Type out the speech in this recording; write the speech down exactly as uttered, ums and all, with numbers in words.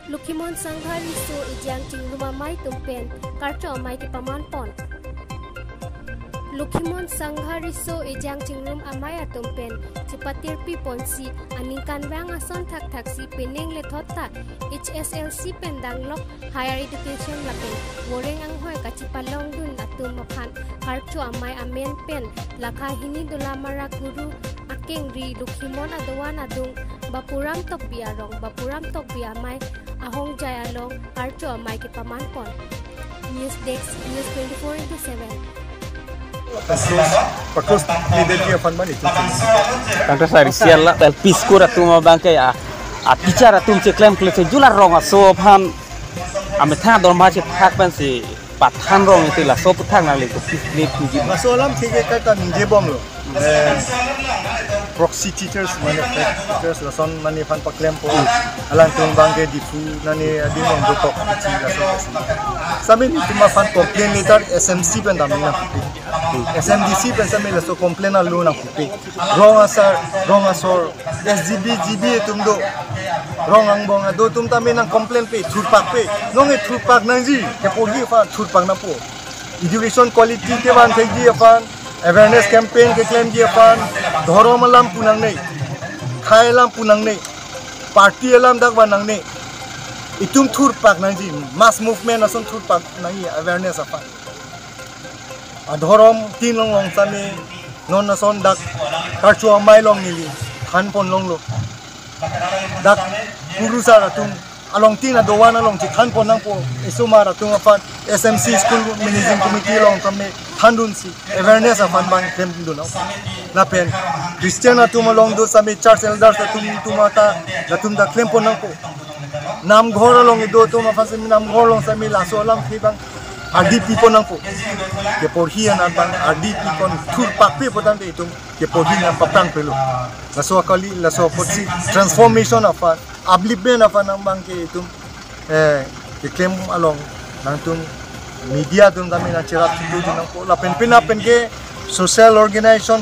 Lokhimon Sangha Riso Ejang Chingrum Amei atum pen Karcho Amei kepaman pon. Lokhimon Sangha Riso Ejang Chingrum Amei atum pen chepatirpi ponsi aningkanvang ason thakthaksi penang lethot ta H S L C pen danglok higher education lapen voreng anghoi kachepalongdun atum aphan Karcho Amei amen pen lakha hini Dolamara Kuru akengri Lokhimon adovan adung Bapuram Tokbi arong Bapuram Tokbi Amei ahongjai along Karcho Amei kepaman pon. News Desk, News twenty-four into seven. Pakros, pakros ni deti aphan mani. Tangta sari sial la, L P school atum abang ke a, a teacher atum cheklem kle se jula rong aso aphan amethang dorma chephak pen si pathan rong iti laso puthak nangli ko pis ni puji. Laso alam thik ke kata ningje bomlo. Eh, proxy teachers mane fake teachers lason mane aphan paklempo. Alangtum abang ke Diphu nane adimong dotok kichi laso. Sami netum aphan complain letter S M C pen dam nangpupe. S M D C pen sami laso complain alo nangpupe. Rong asar, rong asor, S G B, G B atum do. Rong angbong ado atum tame nangcomplain pe, thurpakpe. Nonke thurpak nangji, keporhi aphan thurpak nangpo. Education quality kevan thekji aphan, awareness campaign keklemji aphan, dhorom alam pu nangne, khei alam pu nangne, party alam dak van nangne. Itum thurpak nangji, mass movement ason thurpak nangji awareness aphan. Adhorom tin longlong sami non ason dak Karcho Amei along neli thanpon longlo. Dak kurusar atum along tin adovan along chethanpon nangpo, esomar atum aphan S M C school managing committee along tame thandunsi awareness aphan abang klemdun nang. Lapen Christian atum along do sami church elders atum atum ta latum ta klempon nangpo. Namghor along ido atum aphan sami namghor along sami laso alam ke abang ardi pipon nangpo. Keporhi anat abang ardi pipon thurpakpe putangte itum keporhi nang paprang pelo. Laso akali, laso apotsi transformation aphan, upliftment aphan nang abang ke itum, eh, keklem along nangtum media atum tame nangcherap chitu nangpo lapen pina pen ke social organization